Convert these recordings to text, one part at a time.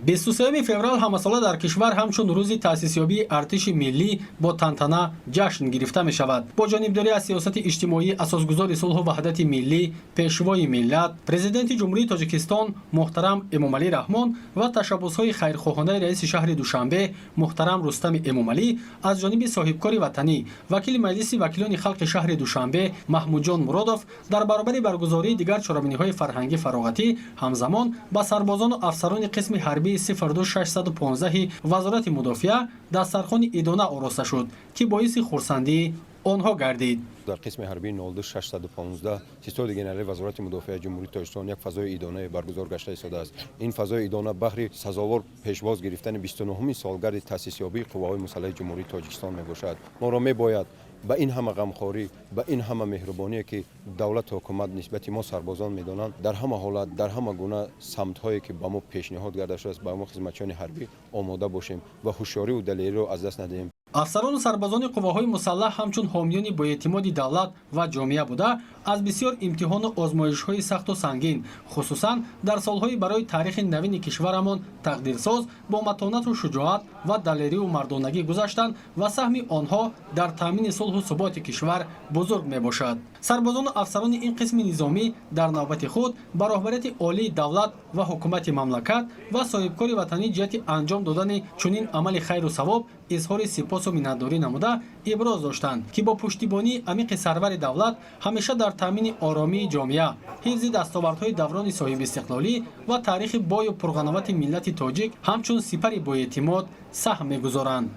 23 феврал ҳамасола дар кишвар ҳамчун рӯзи таъсисёбии артиши миллӣ бо тантана ҷашн гирифта мешавад. Бо ҷонибдорӣ аз сиёсати иҷтимоии асосгузори сулҳу ваҳдати миллӣ, Пешвои миллат, Президенти Ҷумҳурии Тоҷикистон муҳтарам Эмомалӣ Раҳмон ва ташаббусҳои хайрхоҳонаи раиси шаҳри Душанбе муҳтарам Рустами Эмомалӣ, аз ҷониби соҳибкори ватанӣ, вакили Маҷлиси вакилони халқи шаҳри Душанбе Маҳмудҷон Муродов дар баробари баргузории дигар чорабиниҳои фарҳангӣ фароғатӣ ҳамзамон ба сарбозону афсарони қисми ҳарбии 02615 Вазорати мудофиа дастархони идона ороста шуд, ки боиси хурсандии онҳо гардид. Дар қисми ҳарбии 02615 Ситоди генералии Вазорати мудофиаи Ҷумҳурии Тоҷикистон як фазои идонае баргузор гашта истодааст. Ин фазои идона баҳри сазовор пешвоз гирифтани 29-уми солгарди таъсисёбии Қувваҳои мусаллаҳи Ҷумҳурии Тоҷикистон мебошад. Моро мебояд ба ин ҳама ғамхорӣ, ба ин ҳама меҳрубоние, ки давлату ҳукумат нисбати мо сарбозон медонанд, дар ҳама ҳолат, дар ҳама гуна самтҳое, ки ба мо пешниҳод карда шудааст, ба мо хизматчиёни ҳарбӣ омода бошем ва ҳушёриву далериро аз даст надиҳем. Афсарону сарбозони қувваҳои мусаллаҳ ҳамчун ҳомиёни боэътимоди давлат ва ҷомеа буда, аз бисёр имтиҳону озмоишҳои сахту сангин, хусусан дар солҳои барои таърихи навини кишварамон тақдирсоз, бо матонату шуҷоат ва далерию мардонагӣ гузаштанд ва саҳми онҳо дар таъмини сулҳу суботи кишвар бузург мебошад. Сарбозону афсарони ин қисми низомӣ дар навбати худ ба роҳбарияти олии давлат ва ҳукумати мамлакат ва соҳибкори ватанӣ ҷиҳати анҷом додани чунин амали хайру савоб изҳори сипосу миннатдорӣ намуда, иброз доштанд, ки бо пуштибонии амиқи сарвари давлат ҳамеша дар таъмини оромии ҷомеа, ҳифзи дастовардҳои даврони соҳибистиқлолӣ ва таърихи бою пурғановати миллати тоҷик ҳамчун сипари боэътимод саҳм мегузоранд.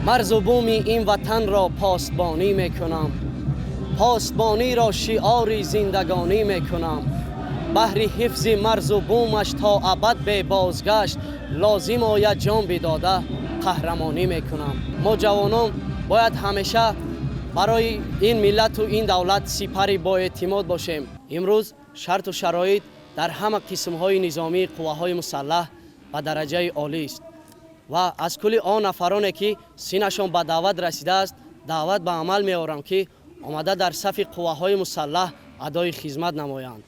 Марзу буми ин ватанро посбонӣ мекунам, посбониро шиори зиндагонӣ мекунам. Баҳри ҳифзи марзу бумаш то абад бебозгашт лозим ояд ҷон бидода қаҳрамонӣ мекунам. Мо ҷавонон бояд ҳамеша барои ин миллату ин давлат сипари боэътимод бошем. Имрӯз шарту шароит дар ҳама қисмҳои низомии қувваҳои мусаллаҳ ба дараҷаи олист ва аз кулли он нафароне, ки синнашон ба даъват расидааст, даъват ба амал меорам, ки омада дар сафи қувваҳои мусаллаҳ адои хизмат намоянд.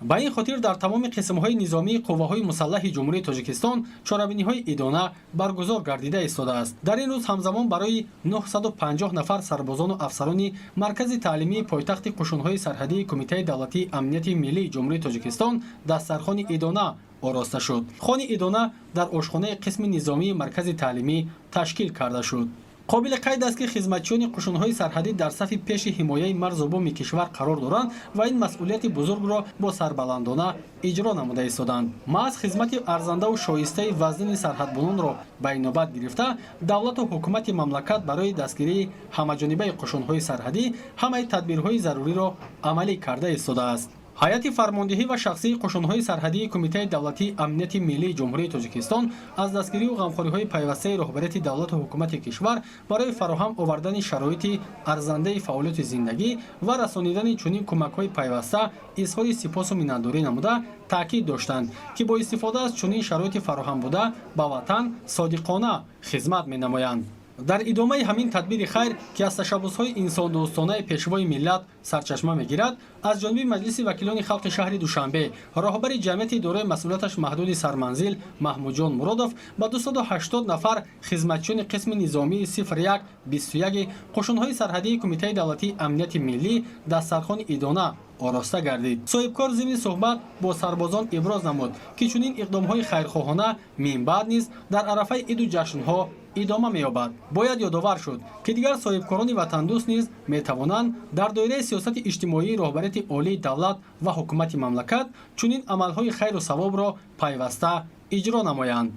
Ба ин хотир дар тамоми қисмҳои низомии қувваҳои мусаллаҳи Ҷумҳурии Тоҷикистон чорабиниҳои идона баргузор гардида истодааст. Дар ин рӯз ҳамзамон барои 950 нафар сарбозону афсарони маркази таълимии пойтахти қушунҳои сарҳадии Кумитаи давлатии амнияти миллии Ҷумҳурии Тоҷикистон дастархони идона ороста шуд. Хони идона дар ошхонаи қисми низомии маркази таълимӣ ташкил карда шуд. Қобили қайд аст, ки хизматчиёни қушунҳои сарҳадӣ дар сафи пеши ҳимояи марзу буми кишвар қарор доранд ва ин масъулияти бузургро бо сарбаландона иҷро намуда истоданд. Маҳз хизмати арзандаву шоистаи вазнини сарҳадбононро ба инобат гирифта, давлату ҳукумати мамлакат барои дастгирии ҳамаҷонибаи қушунҳои сарҳадӣ ҳамаи тадбирҳои заруриро амалӣ карда истодааст. Ҳайати фармондиҳӣ ва шахсии қушунҳои сарҳадии Кумитаи давлатии амнияти миллии Ҷумҳурии Тоҷикистон аз дастгирию ғамхориҳои пайвастаи роҳбарияти давлату ҳукумати кишвар барои фароҳам овардани шароити арзандаи фаъолияти зиндагӣ ва расонидани чунин кӯмакҳои пайваста изҳори сипосу миннатдорӣ намуда, таъкид доштанд, ки бо истифода аз чунин шароити фароҳам буда ба ватан содиқона хизмат менамоянд. Дар идомаи ҳамин тадбири хайр, ки аз ташаббусҳои инсондӯстонаи Пешвои миллат сарчашма мегирад, аз ҷониби Маҷлиси вакилони халқи шаҳри Душанбе, роҳбари ҷамъияти дорои масъулияташ маҳдуди «Сарманзил» Маҳмудҷон Муродов ба 280 нафар хизматчиёни қисми низомии 01 21 қушунҳои сарҳадии Кумитаи давлатии амнияти миллӣ дастархони идона ороста гардид. Соҳибкор зимни суҳбат бо сарбозон иброз намуд, ки чунин иқдомҳои хайрхоҳона минбаъд низ дар арафаи иду ҷашнҳо идома меёбад. Бояд ёдовар шуд, ки дигар соҳибкорони ватандӯст низ метавонанд дар доираи сиёсати иҷтимоии роҳбарияти олии давлат ва ҳукумати мамлакат чунин амалҳои хайру савобро пайваста иҷро намоянд.